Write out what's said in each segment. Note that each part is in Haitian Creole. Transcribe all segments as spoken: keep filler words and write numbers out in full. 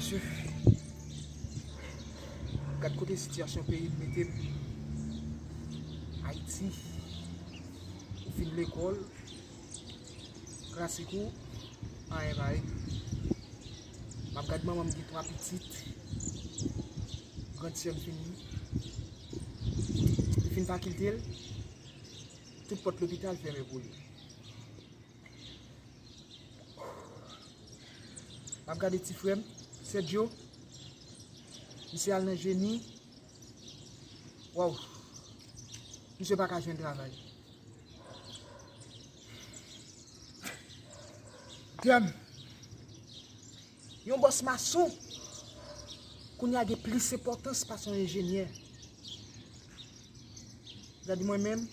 Mesye, gad kote sitiyasyon peyi m mete m. Ayiti, ou fin lekòl, klasik ou, anyen pa regle. M ap gad manman m gen twa pitit, grann sè m fin, li fin fakilte l, tout pòt lopital fèmen pou li. M ap gade ti frè m, Sergio. Misye al nan jeni. Waw. Misye pa ka jwenn travay. Damn. Yon bòs mason kounye a gen plis enpòtans pase yon enjenyè. Gade mwen menm,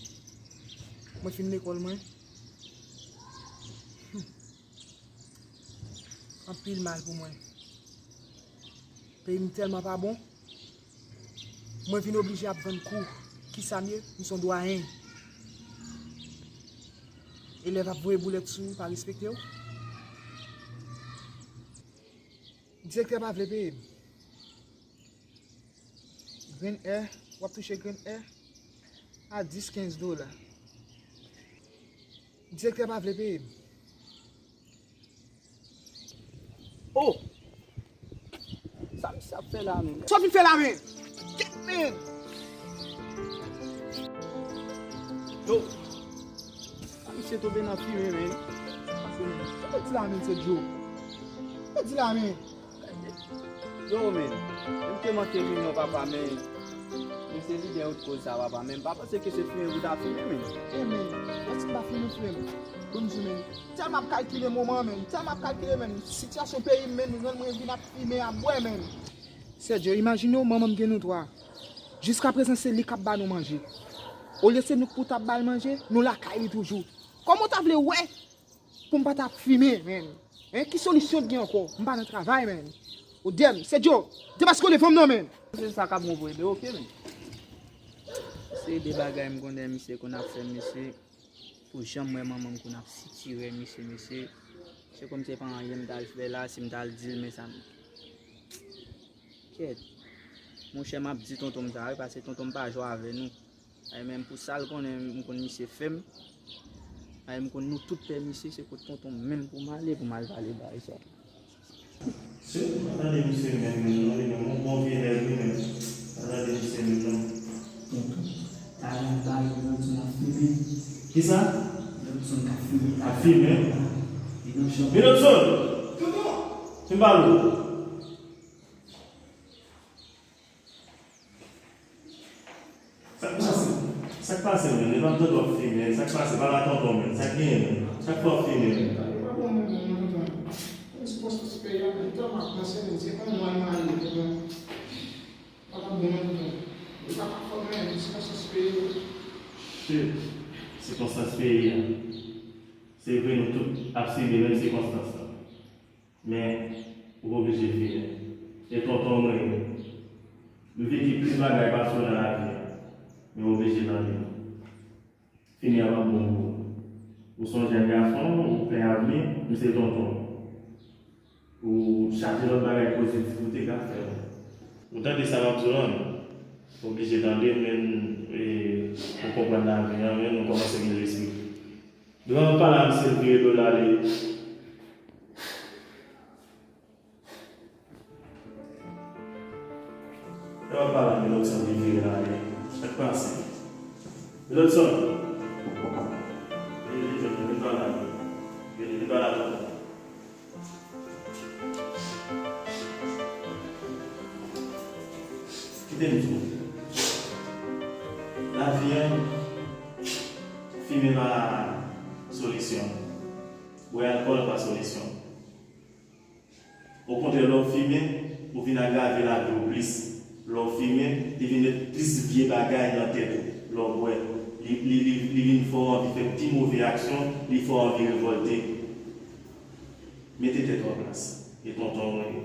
mwen fin lekòl mwen. Hmm. Anpil mal pou mwen. Peyi m tèlman pa bon, mwen vin oblije ap vann kou. Kisa m ye? M se yon dwayen. Elèv ap voye boulèt sou ou, pa respekte w. Direktè pa vle peye m. Grenn è, w ap touche grenn è a dis, kenz dola. Direktè pa vle peye m. Oh! Sa misye ap fè la menm? Sa w vin fè la menm? Kèt menm! Yo! Sa misye tonbe nan fimen menm. Sa w di la menm, se Joe? Sa w di la menm? Yo, men, menm te manke linyon, papa, men, men se lidè yo t koz sa, papa, men m pa panse ke se fimen pou ta fimen, men. E, men, èske m pa fimen, frè m? Bon, m di, men, tèlman ap kalkile moman, men, tèlman ap kalkile, men, sitiyasyon peyi m, men, nou jwenn mwen vin ap fimen, ap bwè, men. Sergio, imajine w, manman m gen nou twa. Jiskaprezan, se li k ap ba nou manje. Olye se nou k pou t ap ba l manje, nou lakay li toujou. Kòman w ta vle wè pou m pa ta fimen, menn. Hein, ki solisyon t gen ankò? M pa nan travay, menn. O dèm, Sergio, depaske w devan m nan, menn. Se sa k ap bon pou ede, oke, menn. Se de bagay m konnen misye konn ap fè, mesye. Pou jan m wè manman m konn ap sitire misye, mesye. Se kòmsi se pa anyen m t al fè la, si m t al di l, men sa m. Kèt. Monchè, m ap di tonton m sa, wi, paske tonton m pa jwe avè nou. Ay, menm pou sa l konnen, m konn misye fè m. Ay, m konn nou tout pè misye, se kot tonton m menm pou m ale, pou m al pale bagay sa. Se, pa tande misye menm, menm, non, li menm, yon bon vye nèg, li menm. Pa tande misye menm, non. Tonton, talè m pale, Milton ap fimen. Kisa? Milton k ap fimen. Ap fimen? Li nan chanm. Milton! Tonton! Fin pale w. Sa k pase? Sa k pase, menn? Li pa m tande w ap fimen. Sa k pase? Pale a tonton, menn. Sa k genyen, menn? Sa k fè w ap fimen, menn? Li pa bon, menn, tonton. Mwen sikonstans peyi a, menn, tèlman ap panse, menn, se yon mwa m ale, tonton. Pa t ap bon, menn, tonton. Li pa ka fè m anyen, menn, sikonstans peyi a. Shit. Sikonstans peyi a. Se vre, nou tout ap sibi menm sikonstans lan. Men, ou pa oblije fimen. E tonton mwen ye. M veki plis bagay pase w nan lavi a. Men w oblije tande m. Fimen an p ap bon pou ou. Ou se yon jèn gason, ou plen avni, m se tonton w. Ou chaje lòt bagay pozitif ou te ka fè. Ou tande sa m ap di w lan? W oblije tande m, men, e, ou konprann lavi a, men nou kòmanse gen lespri. Devan m pale a misye vire do l ale. Devan m pale a Milodson li vire l ale. Sa k pase? Milodson. Vin, vin, vin, vin pale a mwen. Vin, vin pale a mwen. Kite m di w. Lavi a, fimen pa solisyon. Bwè alkòl pa solisyon. Okontrè, lè w fimen, ou vin agrave lavi w plis. Lè w fimen, li vin met plis vye bagay nan tèt ou. Lè w bwè, li, li, li, li vin fè w anvi fè pi move aksyon, li fè w anvi revòlte. Mete tèt ou an plas. E tonton mwen ye.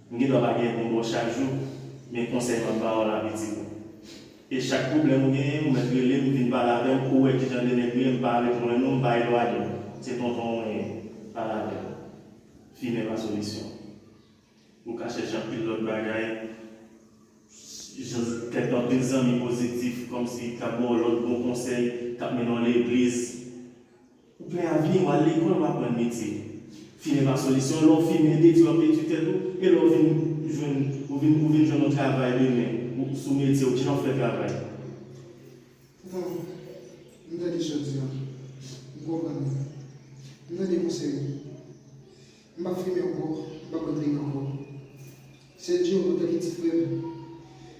M gendwa pa gen bon bò chak jou, men konsèy m ap ba w la, pitit. E chak pwoblèm ou genyen, ou mèt rele m, vin pale avè m, ou wè kijan de nèg m ye, m pa reponn ou, m pa elwaye w. Se tonton mwen ye, pale avè m. Fimen pa solisyon. Ou ka Anpil lòt bagay, jan kèk anpil zanmi pozitif, kòmsi k ap ba w lòt bon konsèy, k ap mennen w legliz. Ou plen avni, w al lekòl, w aprann metye. Fimen pa solisyon, lè w fimen, detwi, w ap detwi tèt ou, e lè w vin jwenn, ou vin, ou vin jwenn yon travay demen, ou sou metye w, kijan w fè travay? Bon, m tande sa w di a. M konprann ou. M tande konsèy ou. M p ap fimen ankò, m p ap bwè dwòg ankò. Sergio, antanke ti frè m,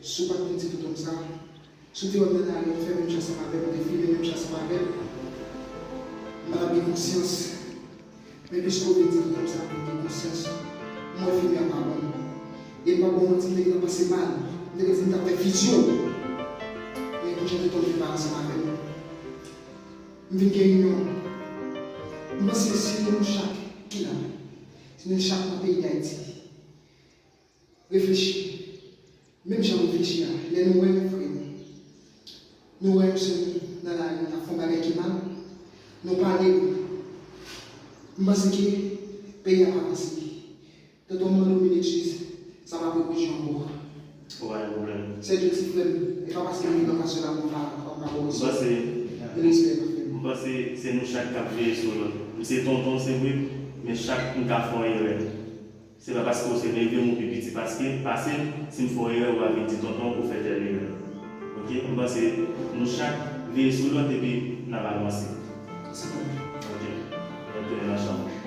si w pa t vin di tonton m sa, si w te wè m nan lari, w te fè menm jan ansanm avè m, w te fimen menm jan ansanm avè m, m pa t ap gen konsyans. Men piske w vin di tonton m sa, m gen konsyans. M wè fimen an pa bon. E m p ap ba w manti, m te gentan pase mal. M te gentan di m t ap fè fizye w. Men pou jan tonton m te pale ansanm avè m, m vin gen inyon. M panse si nou chak ki la, si nou chak nan peyi Dayiti, reflechi. Menm jan m reflechi a, lè nou wè yon frè nou, nou wè yon sè nou nan lari, l ap fè yon bagay ki mal, nou pale, m panse ke peyi a ap avanse. Tonton m mande w vin legliz, sa p ap repwoduit ankò. Ou pa gen pwoblèm. Sergio ti frè m, e pa paske m gen yon pasyon la pou m pa, pa, pa ba w respè. M panse, m panse se nou chak k ap veye sou lòt. M se tonton, se vre, men chak m ka fè yon erè. Se pa paske w se neve m ou pi piti paske, pase m, si m fè yon erè, ou a vin di tonton ou fè tèl erè. Oke? M panse nou chak veye sou lòt epi n ap avanse. Oke. N ap tounen nan chanm.